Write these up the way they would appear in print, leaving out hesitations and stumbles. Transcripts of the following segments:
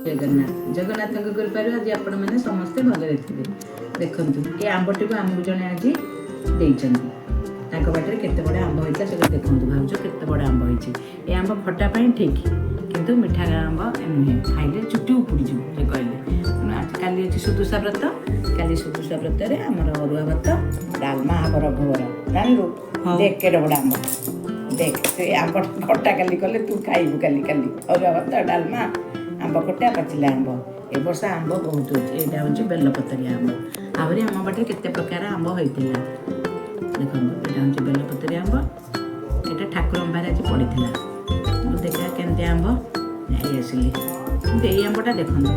ଜଗନ୍ନାଥ, ଜଗନ୍ନାଥଙ୍କ କୃପାରୁ ଆଜି ଆପଣମାନେ ସମସ୍ତେ ଭଲରେ ଥିବେ। ଦେଖନ୍ତୁ, ଏ ଆମ୍ବଟିକୁ ଆମକୁ ଜଣେ ଆଜି ଦେଇଛନ୍ତି। ତାଙ୍କ ବାଡ଼ିରେ କେତେ ବଡ଼ ଆମ୍ବ ହେଇଥିଲା ସେଟା ଦେଖନ୍ତୁ। ଭାଉଜ, କେତେ ବଡ଼ ଆମ୍ବ ହେଇଛି। ଏ ଆମ୍ବ ଖଟା ପାଇଁ ଠିକ୍, କିନ୍ତୁ ମିଠା ଆମ୍ବ ନୁହେଁ। ଖାଇଲେ ଚୁଟି ଉପୁଡ଼ିଯିବ, ସେ କହିଲେ। ତେଣୁ ଆଜି, କାଲି ଅଛି ସୁଦଶା ବ୍ରତ। କାଲି ସୁଦଶା ବ୍ରତରେ ଆମର ଅରୁଆ ଭାତ ଡାଲମା ହବ ରଘୁବର, ଜାଣିଲୁ? ଦେଖ, କେଡ଼େ ବଡ଼ ଆମ୍ବ ଦେଖ। ସେ ଆମ୍ବ ଖଟା କାଲି କଲେ ତୁ ଖାଇବୁ କାଲି। କାଲି ଅରୁଆ ଭାତ, ଡାଲମା, ଆମ୍ବ ଖଟା, ପାଚିଲା ଆମ୍ବ। ଏ ବର୍ଷ ଆମ୍ବ ବହୁତ ଅଛି। ଏଇଟା ହେଉଛି ବେଲପତରିଆ ଆମ୍ବ। ଆହୁରି ଆମ ବାଡ଼ିରେ କେତେ ପ୍ରକାର ଆମ୍ବ ହେଇଥିଲା। ଦେଖନ୍ତୁ, ଏଇଟା ହେଉଛି ବେଲପତରିଆ ଆମ୍ବ। ଏଇଟା ଠାକୁରଙ୍କ ପାଖରେ ଆଜି ପଡ଼ିଥିଲା। ମୁଁ ଦେଖିବା କେମିତି ଆମ୍ବ, ନେଇ ଆସିଲି। କିନ୍ତୁ ଏଇ ଆମ୍ବଟା ଦେଖନ୍ତୁ,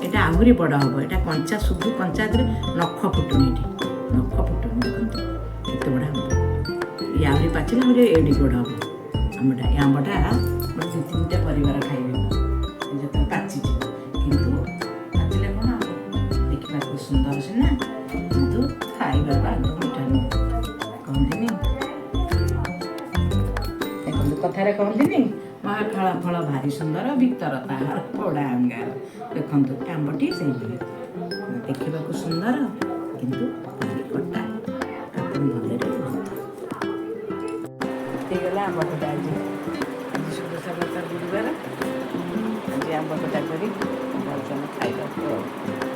ଏଇଟା ଆହୁରି ବଡ଼ ହେବ। ଏଇଟା କଞ୍ଚା, ଶୁଧୁ କଞ୍ଚା ଦେହରେ ନଖ ଫୁଟୁନି। ଏଠି ନଖ ଫୁଟୁନି। ଦେଖନ୍ତୁ କେତେ ବଡ଼ ଆମ୍ବ। ଇଏ ଆହୁରି ପାଚିଲେ ଆହୁରି ଏଇଠି ବଡ଼ ହେବ ଆମ୍ବଟା। ଏ ଆମ୍ବଟା ଗୋଟେ ଦୁଇ ତିନିଟା ପରିବାର ଖାଇବେ ଯେତେବେଳେ ପାଚିଯିବ। କିନ୍ତୁ ପାଚିଲେ କ'ଣ ହବ? ଦେଖିବାକୁ ସୁନ୍ଦର ସିନା, କିନ୍ତୁ ଖାଇବାକୁ ଆଦୌ ମିଠା ନୁହେଁ। କହନ୍ତିନି, ଦେଖନ୍ତୁ, କଥାରେ କହନ୍ତିନି, ମହାକାଳ ଫଳ ଭାରି ସୁନ୍ଦର, ଭିତର ତାହାର ପୋଡ଼ା ଅଙ୍ଗାର। ଦେଖନ୍ତୁ, ଆମ୍ବଟି ସେଇଭଳି ଦେଖିବାକୁ ସୁନ୍ଦର, କିନ୍ତୁ ଭାରି କଟା। ଆପଣ ଭଲରେ ରୁହନ୍ତୁ। ହେଇଗଲା ଆମ୍ବ ଖଟା ଆଜି। ଆଜି ସୁଦଶା ବ୍ରତ, ଗୁରୁବାର। ଆଜି ଆମ୍ବ ଖଟା କରି ଯାଉଛୁ ଆମେ ଖାଇବାକୁ ଆଉ।